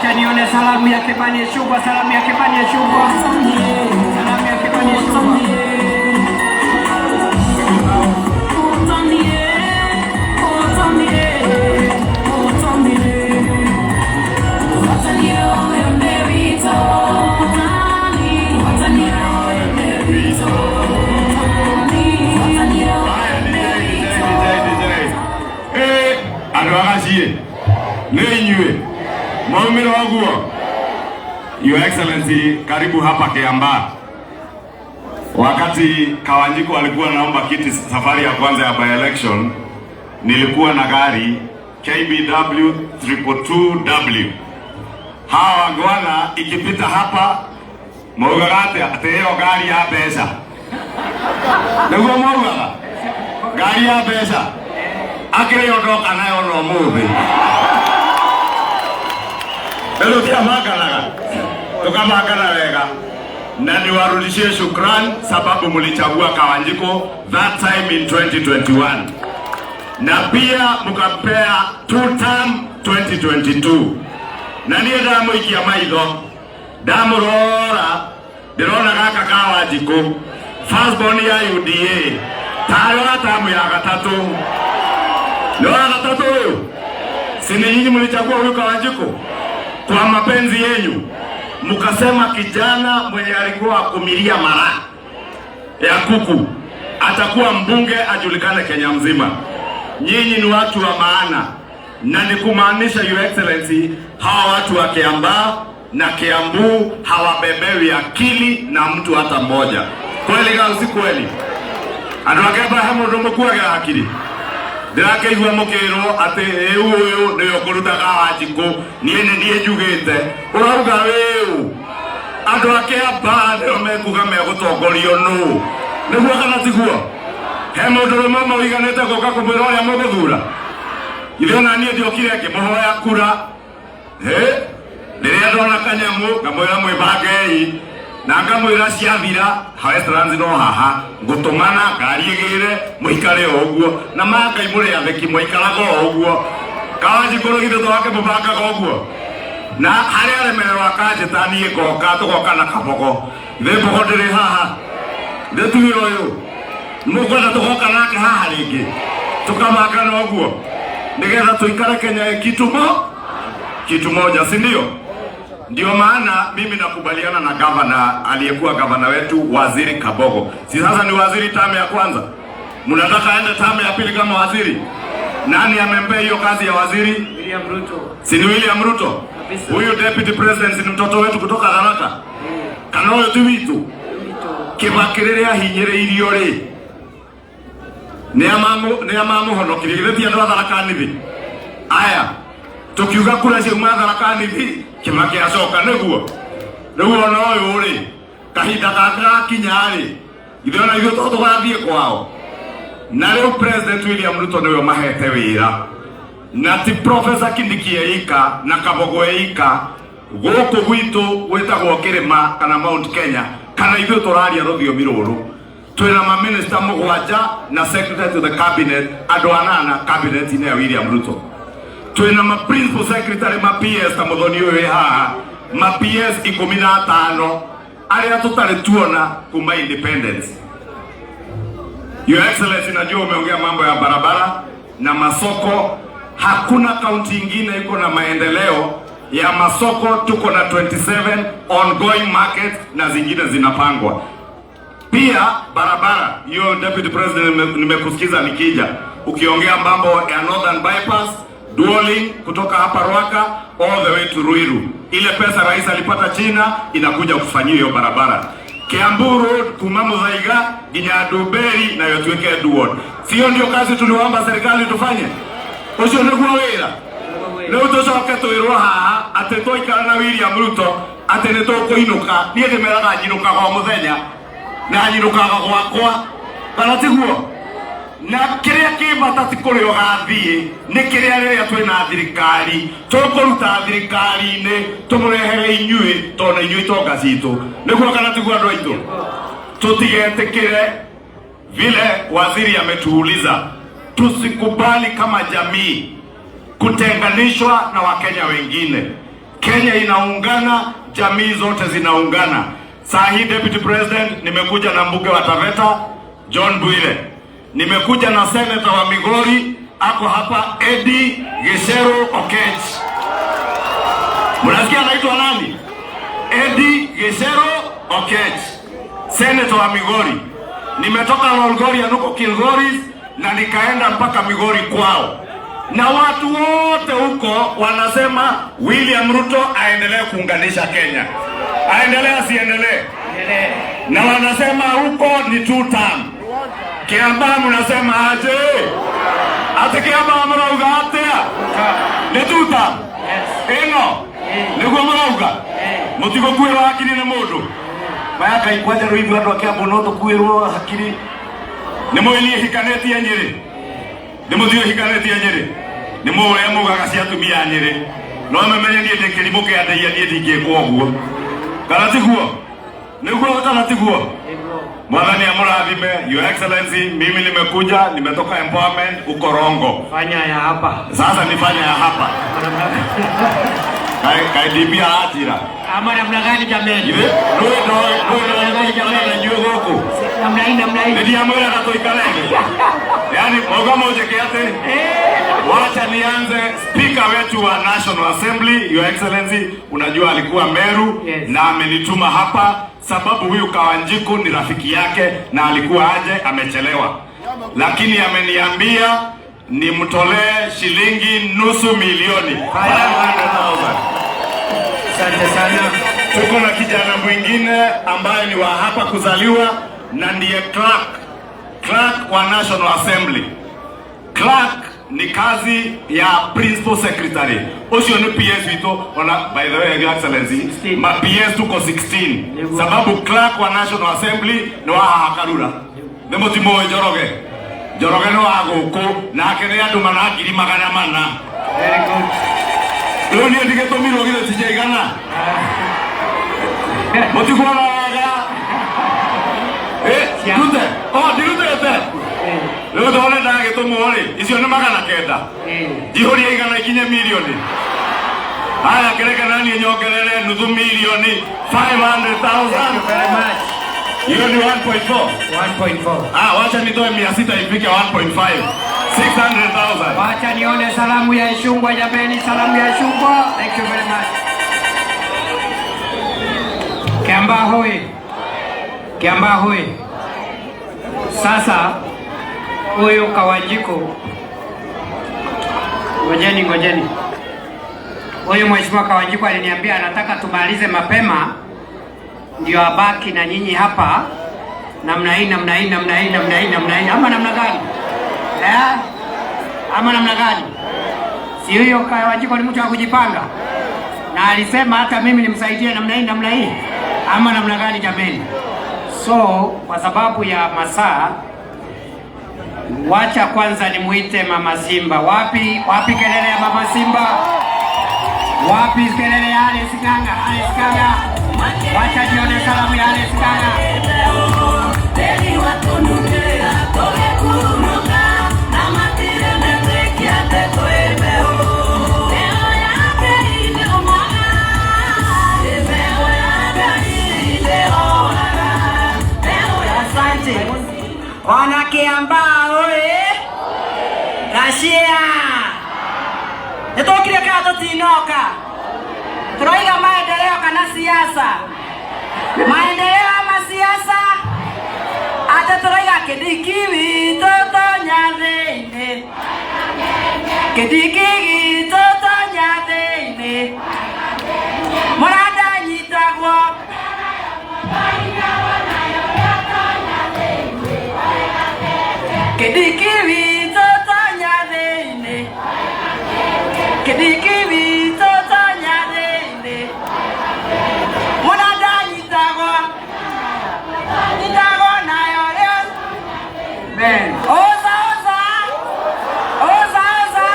Wacha nione salamu ya Kimani Ichung'wah, salamu ya Kimani Ichung'wah, salamu ya Kimani Ichung'wah. Haya, DJ, DJ, DJ. Eh, andũ a gaciĩ nĩ inyuĩ mwaumĩra ũguo. Your Excellency, karibu hapa Kiambaa. Wakati Kawanjiku alikuwa naomba kiti safari ya kwanza ya by election, nilikuwa na gari KBW 222W. Hawa wangwana ikipita hapa maugaga atĩa? Atĩ ĩyo ngari ya mbeca, nĩguo maugaga ngari ya mbeca, akĩrĩ yo ndoka nayo no mũthĩ. Rĩu tũtiamanganaga, tukamangana wega na niwarudishie shukran sababu mlichagua Kawanjiku that time in 2021 na pia mkampea two term 2022, na niĩ ndamũikia maitho, ndamũrora, ndĩrona gaka ka Wanjikũ, firstborn ya UDA, tarĩ wa tamu ya gatatũ, nĩ wa gatatũ ũyũ. Si ni nyinyi mlichagua huyu Kawanjiku kwa mapenzi yenyu, mkasema kijana mwenye alikuwa akumilia mara ya kuku atakuwa mbunge ajulikane Kenya mzima. Nyinyi ni watu wa maana, na ni kumaanisha, Your Excellency, hawa watu wa Kiambaa na Kiambu hawabebewi akili na mtu hata mmoja. Kweli au si kweli? Andũ a Kiambaa, he mũndũ mũkuagĩra akili? Ndĩrakĩigua mũkĩrwo atĩ ĩu ũyũ nĩwe ũkũrutaga Wanjikũ, niĩ nĩ niĩ njugĩte ũrauga wĩũ. Andũ a Kiambaa nĩo mekuga megũtongorio nũ, nĩguo kana tiguo? He mũndũ rũmwe mũiganĩte gũka kũmwĩra ũrĩa mũgũthura? Ithe ona niĩ ndiokire ngĩmũhoya kura. Hĩ, rĩrĩa ndona kanyamũ ngamwĩra mwĩbangei na ngamwĩra ciathira Westlands no haha ngũtũmana ngari ĩgĩre mũikare o ũguo, na ma Ngai mũrĩ atheki, mwaikaraga o ũguo. Kawanjikũ githĩ twake mũbangaga ũguo, na harĩa aremererwo akanjĩta, niĩ ngoka, tũgoka na kabogo. Thĩ mbogo ndĩrĩ haha, ndĩtuire ũyũ mũkwenda tũgoka nake haha rĩngĩ, tũkamangana ũguo nĩgetha tũikare Kenya kitu mo kitu moja, si ndio? Ndio maana mimi nakubaliana na gavana, aliyekuwa gavana wetu, Waziri Kabogo. Si sasa ni waziri tamu ya kwanza, mnataka aende tamu ya pili kama waziri? Nani amempea hiyo kazi ya waziri? William Ruto. Si ni William Ruto? Kabisa. Huyu deputy president si ni mtoto wetu kutoka Tharaka? Kana ũyũ ti witũ? Ruto. Kibaki rĩrĩa ahinyĩrĩirio rĩ, nĩ amamũhonokirie? Githĩ ti andũ a Tharaka Nithi aya tukiuga kura ciauma Tharaka Nithi, Kibaki acoka? Nĩguo rĩu ona ũyũ rĩ, kahinda gake gakinya rĩ, ithuĩ ona ithuĩ to tũgathiĩ kwao. Na rĩu President William Ruto nĩwe mahete wĩra, na ti Professor Kindiki eika na Kabogo eika. Gũkũ gwitũ gwĩtagwo kĩrĩma kana Mount Kenya, kana ithuĩ tũraria rũthiomi rũrũ, twĩna maminista mũgwanja na secretary to the cabinet, andũ anana cabinet-inĩ ya William Ruto. Twĩna ma principal secretary, ma PS, ta mũthoni ũyũ wĩ haha, ma PS 15 arĩa tũtarĩ tuona kuma independence. Your Excellency, najua umeongea mambo ya barabara na masoko. Hakuna kaunti ingine iko na maendeleo ya masoko. Tuko na 27 ongoing markets na zingine zinapangwa. Pia barabara hiyo, Deputy President, nimekusikiza nikija ukiongea mambo ya Northern Bypass dualling kutoka hapa Ruaka all the way to Ruiru. Ile pesa rais alipata China inakuja kufanyia hiyo barabara. Kiambu Road kuma Muthaiga nginya Ndumberi nayo tuweke dual. Sio ndio kazi tuliwaomba serikali tufanye? Ucio nĩguo wĩra. Rĩu tũcoke twĩrwo haha atĩ twaikara na William Ruto atĩ nĩ tũkũinũka. Niĩ ndĩmeraga nyinũkaga o mũthenya na nyinũkaga gwakwa, kana tiguo? Na kĩrĩa kĩ bata ti kũrĩa ũgathiĩ, nĩ kĩrĩa rĩrĩa twĩna thirikari tũkũruta thirikari-inĩ tũmũrehere inyuĩ, tondũ inyuĩ itonga citũ. Nĩguo kana tiguo, andũ aitũ? Tũtigetĩkĩre vile waziri ametuuliza, tusikubali kama jamii kutenganishwa na Wakenya wengine. Kenya inaungana, jamii zote zinaungana. Saa hii Deputy President, nimekuja na mbunge wa Taveta John Bwire, nimekuja na senator wa Migori ako hapa Eddie Gicheru Okech. Mnasikia anaitwa nani? Eddie Gicheru Okech, senator wa Migori. Nimetoka Lolgorian huko Kilgoris na nikaenda mpaka Migori kwao, na watu wote huko wanasema William Ruto aendelee kuunganisha Kenya, aendelee asiendelee? Na wanasema huko ni two term. Kiambaa mnasema aje? Ati Kiambaa mrauga atia? Ni two term? Ĩno nĩguo mũrauga mũtigũkuĩrwo hakiri nĩ mũndũ maya Ngai kwanja rĩu ithuĩ andũ a Kiambu no tũkuĩrwo hakiri nĩ mũĩ niĩ hikanĩtie Nyĩrĩ, nĩ mũthiĩ ũhikanĩtie Nyĩrĩ, nĩ mũĩ ũrĩa mugaga cia atumia a Nyĩrĩ, no memenye niĩ ndĩ kĩrimũ kĩa ndeia, niĩ ndingĩkwo ũguo, kana tiguo? Nĩguo kana tiguo? Mwathani amũrathime. Your Excellency, mimi nimekuja, nimetoka empowerment uko Rongo. Fanya ya hapa. Sasa nifanye ya hapa kai DP aranjĩra. Ama namna gani jameni? Ithe nũĩ nũĩ nũĩ na inyuĩ gũkũ. Namna hii, namna hii. Nĩndiamwĩraga tũikare thĩ, yaani moga mũnjĩke atĩ wacha nianze. Speaker wetu wa National Assembly, Your Excellency, unajua alikuwa Meru Yes. na amenituma hapa sababu huyu Kawanjiku ni rafiki yake na alikuwa aje, amechelewa, lakini ameniambia nimtolee shilingi 500,000, 500,000. Asante sana. Tuko na kijana mwingine ambaye ni wa hapa kuzaliwa na ndiye clerk wa National Assembly. Clerk ni kazi ya principal secretary, ucio ni PS witũ. Ona by the way, Your Excellency, 16. ma PS tuko 16. Nĩguo. Sababu clerk wa National Assembly ni wa haha Karura, nĩ mũtimũĩ Njoroge. Njoroge nĩ wa gũkũ nake nĩ andũ mana 400,000. Very good. Rĩu niĩ ndigĩtũmirwo githĩ tinjaigana mũtikuona wega. Eh, rute oh ndirutĩte rĩu ndone ndagĩtũmwo rĩ, icio nĩ 900. Njihũrie 100 ikinye milioni. Haya, kĩreke naniĩ nyongerere 500,000, 500,000. Very much. Hiyo ni 1.4. 1.4. Ah, wacha nitoe 600 ifike 1.5, 600,000. Wacha nione salamu ya Ichung'wah jameni, salamu ya Ichung'wah. Thank you very much. Kiambaa hoi. Kiambaa hoi. Sasa huyu Kawanjiku, ngojeni, ngojeni. Huyu mheshimiwa Kawanjiku aliniambia anataka tumalize mapema ndio abaki na nyinyi hapa namna hii, namna hii, namna hii, namna hii, namna hii, ama namna gani? Eh? Ama namna gani? Si huyo Kawanjiku ni mtu wa kujipanga, na alisema hata mimi nimsaidie namna hii, namna hii, ama namna gani jameni? So kwa sababu ya masaa, wacha kwanza nimuite Mama Simba. Wapi wapi kelele ya Mama Simba? Wapi kelele ya Alice Ng'ang'a? Alice Ng'ang'a, wacha nione salamu ya Alice Ng'ang'a. Asante. Wanakiambaa oye! Gacĩa! Nĩtũkire kana tũtinoka? Tũroiga maendeleo kana siasa? Maendeleo ama siasa? Atĩ tũroiga Kindiki witũ tonya thĩinĩ, Kindiki gitũ tonya thĩinĩ, mũranda nyitagwo. Kindiki witũ tonya thĩinĩ, Kindiki witũ tonya thĩinĩ, mũranda nyitagwo, nyitagwo nayo rĩo. Ben. Oza, oza, oza, oza,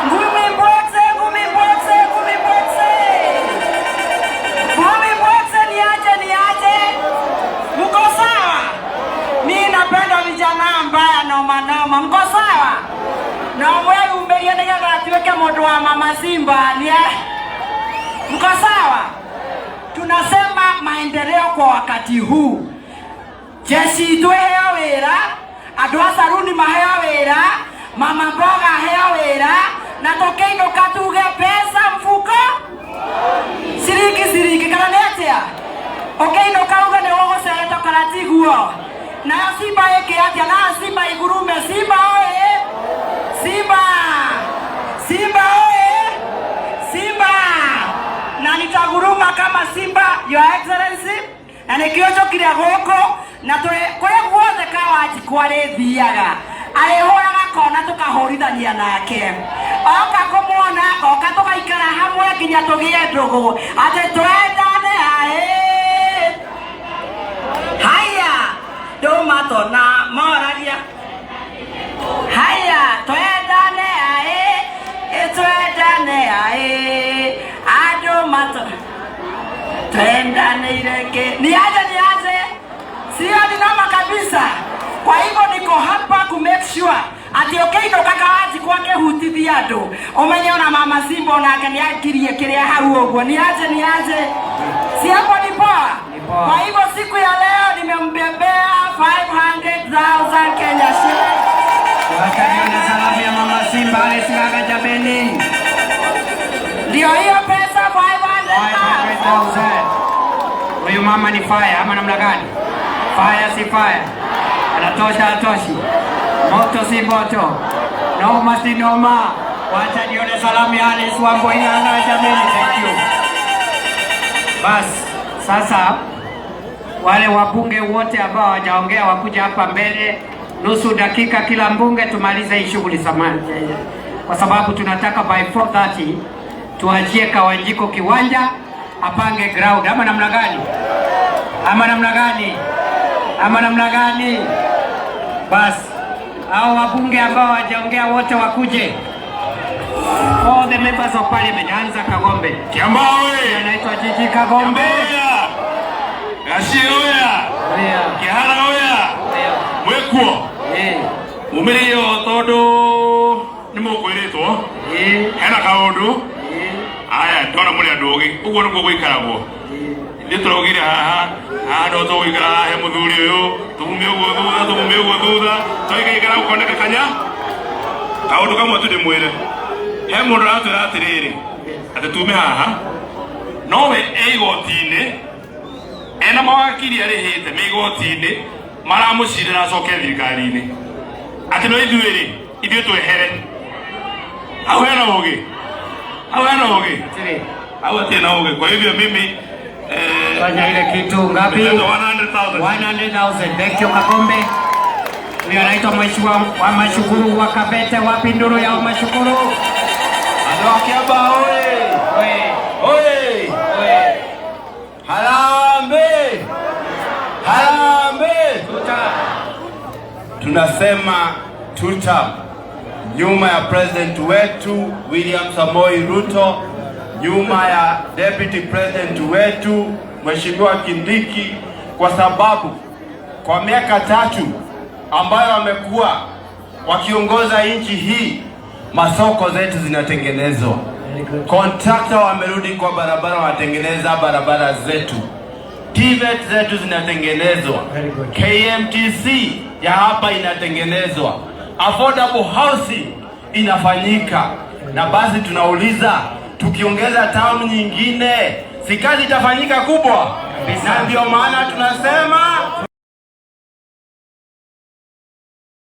ngumi mbwekse, ngumi mbwekse, ngumi mbwekse, ngumi mbwekse, niache, niache, mko sawa? Mi napenda vijana mbaya noma noma, mko sawa? Na mweyumberie nigetha atuĩke mũndũ wa Mama Simba. Mko sawa? Tunasema maendeleo kwa wakati huu. Jeshi itũ ĩheo wĩra, andũ a saruni maheo wĩra, mama mboga aheo wĩra, na tũkĩinũka tuge pesa mfuko ciringi ciringi, kana nĩ atĩa? Ũkĩinũka uge nĩ ũgũceretwo kana tiguo? Nayo Simba ĩkĩ atĩa? Nayo Simba igurume. Simba oye! Simba! Simba oye! Simba! Na nitaguruma kama simba, Your Excellency, na nĩkĩo njũkire gũkũ na kũrĩa guothe Kawanjikũ arĩthiaga arĩhũraga kona tũkahũrithania nake, oka kũmuona oka tũgaikara hamwe nginya tũgĩe ndũgũ atĩ twendane aĩ haya ndũmatona moragia haya twendane aĩ twendane aĩ andũ mato twendanĩire kĩ niaje niaje, sio ni noma kabisa. Kwa hivyo niko hapa ku make sure ati ũkĩinũka Kawanjikũ akĩhutithia andũ ũmenye ona mama Simba onake nĩangirie kĩrĩa hau ũguo. Niaje niaje, si hapo ni poa? Ni poa. Kwa hivyo siku ya leo nimembebea 500,000 Kenya shillings. Wacha nione salamu ya mama Simba alisimama jameni. Ndio hiyo pesa 500,000. 500,000. Huyu mama ni fire ama namna gani? Fire si fire? Anatosha atoshi? Moto si moto? Noma si noma? Wacha nione salamu ya Alice Wambui Ng'ang'a jameni. Thank you. Bas, sasa wale wabunge wote ambao hawajaongea wakuja hapa mbele, nusu dakika kila mbunge, tumalize hii shughuli samani, kwa sababu tunataka by 4:30 tuachie Kawanjiko kiwanja apange ground, ama namna gani? Ama namna gani? Ama namna gani? Bas, hao wabunge ambao hawajaongea wote wakuje. All the members of parliament, anza Kagombe. Kiambaa oye! Anaitwa Gigi Kagombe. Kiambaa oya! Gachie oya! Oya. Kihara oya! Oya. Mwĩkuo Eh. mumĩrĩo tondũ nĩ mũkwĩrĩtwo Eh. hena kaũndũ Eh. aya ndona mũrĩ andũ ogĩ ũguo nĩguo gũikaragwo. Ithuĩ tũraugire haha haha no tũgũikara haha he mũthuri ũyũ tumume ũguo thutha, tumume ũguo thutha, twaikaikara gũkoneka kanya kaũndũ kamwe tu ndĩmwĩre. He mũndũ aratwĩra atĩrĩrĩ atĩ tume haha nowe e igoti-inĩ ena mawakiri arĩhĩte me igoti-inĩ maramũcirĩra acoke thirikari-inĩ atĩ no ithuĩ rĩ ithuĩ twehere hau. Hena ũgĩ hau, hena ũgĩ Atiri. hau, hatirĩ na ũgĩ. Kwa hivyo mimi Fanya ile kitu ngapi? 100,000. 100,000. Thank you Kagombe. Huyo anaitwa Mheshimiwa wa Mashukuru wa Kabete. Wapi nduru ya Mashukuru? Andũ a Kiambaa oye! Oye. Oye! Oye. Harambee! Harambee! Tuta. Tunasema tutam nyuma ya president wetu William Samoei Ruto, nyuma ya deputy president wetu Mheshimiwa Kindiki, kwa sababu kwa miaka 3 ambayo wamekuwa wakiongoza nchi hii, masoko zetu zinatengenezwa, kontrakta wamerudi kwa barabara, wanatengeneza barabara zetu, TVET zetu zinatengenezwa, Very good. KMTC ya hapa inatengenezwa, affordable housing inafanyika, na basi tunauliza tukiongeza term nyingine, si kazi itafanyika kubwa? Kabisa. Na ndio maana tunasema